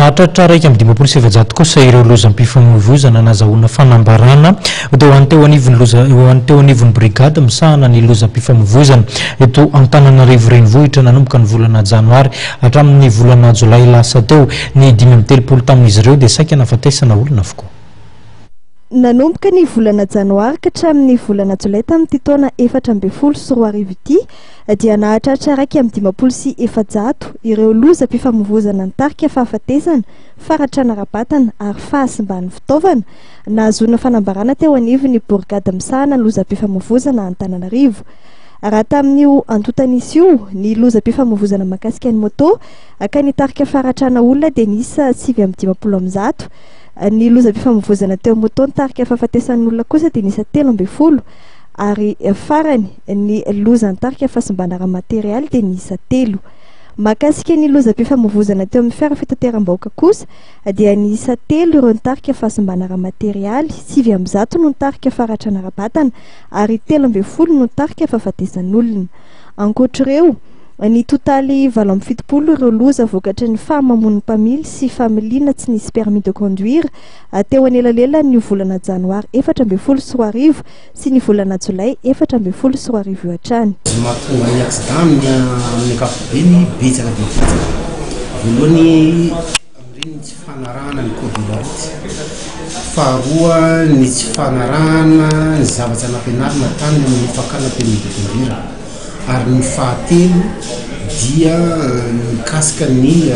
Nahatratra 451 kosa ireo lozam-pifamoivoizana nazahoana fanambarana teo an'ny teo anivon'ny loza eo an'ny teo anivon'ny brigady misahana ny lozam-pifamoivoizana eto Antananarivo Renivohitra nanomboka ny volana janoary hatramin'ny volana jolay lasa teo. Ny 35 tamin'izy ireo dia saika nahafatesana olona avokoa. Nanomboka ny volana janoary ka hatramin'ny volana jolay tamin'ity taona 2014 ity dia nahatratra 451 ireo lozam-pifamoivozana nitarika fahafatesana, faratrana ara-batana ary fahasimban'ny fitaovana, nahazoana fanambarana teo anivon'ny borigady misahana ny lozam-pifamoivozana Antananarivo. Raha tamin'io antontan'isa io, ny lozam-pifamoivozana mahakasika ny moto ka nitarika faratrana olona dia niisa 159. Ny lozam-pifamoivoizana teo amin'ny moto nitarika fahafatesan'ny olona kosa dia niisa 13 ary farany ny loza nitarika fahasimbana ara-materialy dia niisa telo. Mahakasika ny lozam-pifamoivoizana teo amin'ny fiara fitateram-bahoaka kosa dia niisa telo ireo nitarika fahasimbana ara-materialy, 109 no nitarika faharatrana ara-batana ary 13 no nitarika fahafatesan'olona. Ankoatr'ireo, Ny totaly 78 ireo loza vokatry ny fahamamoan'ny mpamily sy familiana tsy nisy permis de conduire teo anelanelan'ny volana janoary 2014 sy ny volana jolay 2014 io hatrany. Ny mahatonga ny accident amin'ny amin'ny ankapobeny betsaka dia betsaka. Voalohany amin'ireny ny tsy fanarahana ny code de la route. Faharoa ny tsy fanarahana ny zavatra nampianarina tany amin'ny fakana permis de conduire. Ary ny fahatelo dia mikasika ny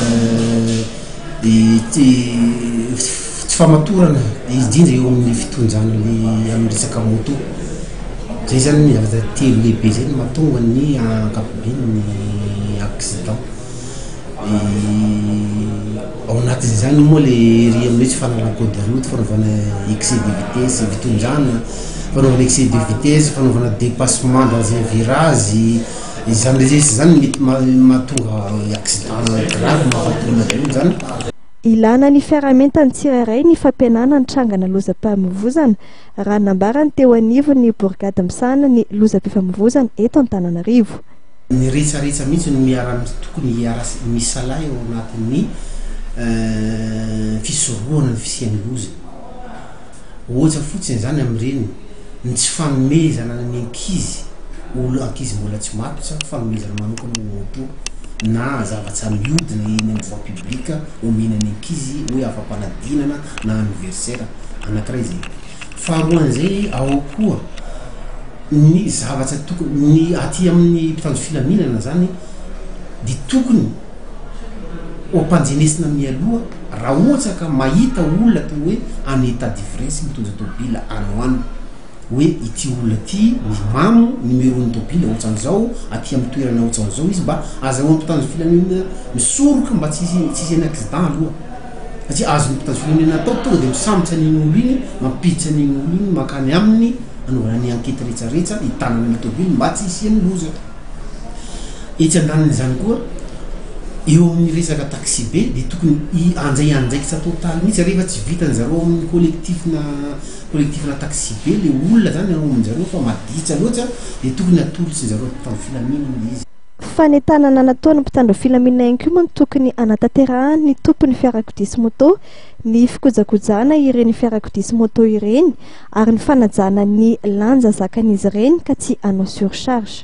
tsy fahamatorana indrindra eo amin'ny fitondrana le amin'ny resaka moto. Zay zany ny zavatra telo lehibe zay no mahatonga ny ankapobeny ny accident. Ao anatin'izany moa le ery amin'ny hoe tsy fanarahana code de route, fanaovana excès de vitesse, fitondrana, fanaovana excès de vitesse, fanaovana dépassement dans un virage, izany rehetra izany mety mahatonga accident grave mahafaty olona daholo zany. Ilana ny fiaraha-mientan'ny tsirairay ny fampihenana ny trangana lozam-pamoivozana, raha ny nambarany teo anivon'ny borigady misahana ny lozam-pifamoivozana eto Antananarivo. Ny rehetrarehetra mihitsy no miara tokony hiara misalahy ao anatin'ny fisorohana ny fisian'ny loza. Ohatra fotsiny izany amin'ireny ny tsy fanomezana ny ankizy, olo ankizy mbola tsy matotra, fanomezana manokana ho moto na zavatra mihodina eny amin'ny voie publique omena ny ankizy hoe afa-panadinana na anniversaire, anankiray izay. Faharoan'izay ao koa ny zavatra tokony, ny aty amin'ny mpitandro filaminana zany de tokony ho ampanjenesina mialoha raha ohatra ka mahita olona toy hoe en état d'ivresse mitondra tôbila any ho any hoe ity olona ity mimamo numéro-n'ny tôbila ohatran'izao aty amin'ny toerana ohatran'izao izy mba azahoan'ny mpitandro filaminana misoroka mba tsy hisy tsy hisian'ny accident aloha satria azon'ny mpitandro filaminana atao tonga de misambotra an'iny olona iny mampiditra an'iny olona iny mankany aminy anaovana ny enquete retsaretsa hitanana ny tôbily mba tsy hisian'ny loza. Etsy andanin'izany koa, eo amin'ny resaka taxi-be dia tokony handray andraikitra totaly mihitsy rehefa tsy vitan-jareo amin'ny collectif-na collectif-na taxi-be le olona zany ao amin-jareo fa maditra loatra dia tokony atolotry-zareo mpitandro filaminana le izy. Fanentanana nataon'ny mpitandro filaminana ihany koa moa no tokony hanatanterahan'ny tompon'ny fiarakodia sy moto ny fikojakojana ireny fiarakodia sy moto ireny ary ny fanajana ny lanja zakan'izy ireny ka tsy hanao surcharge.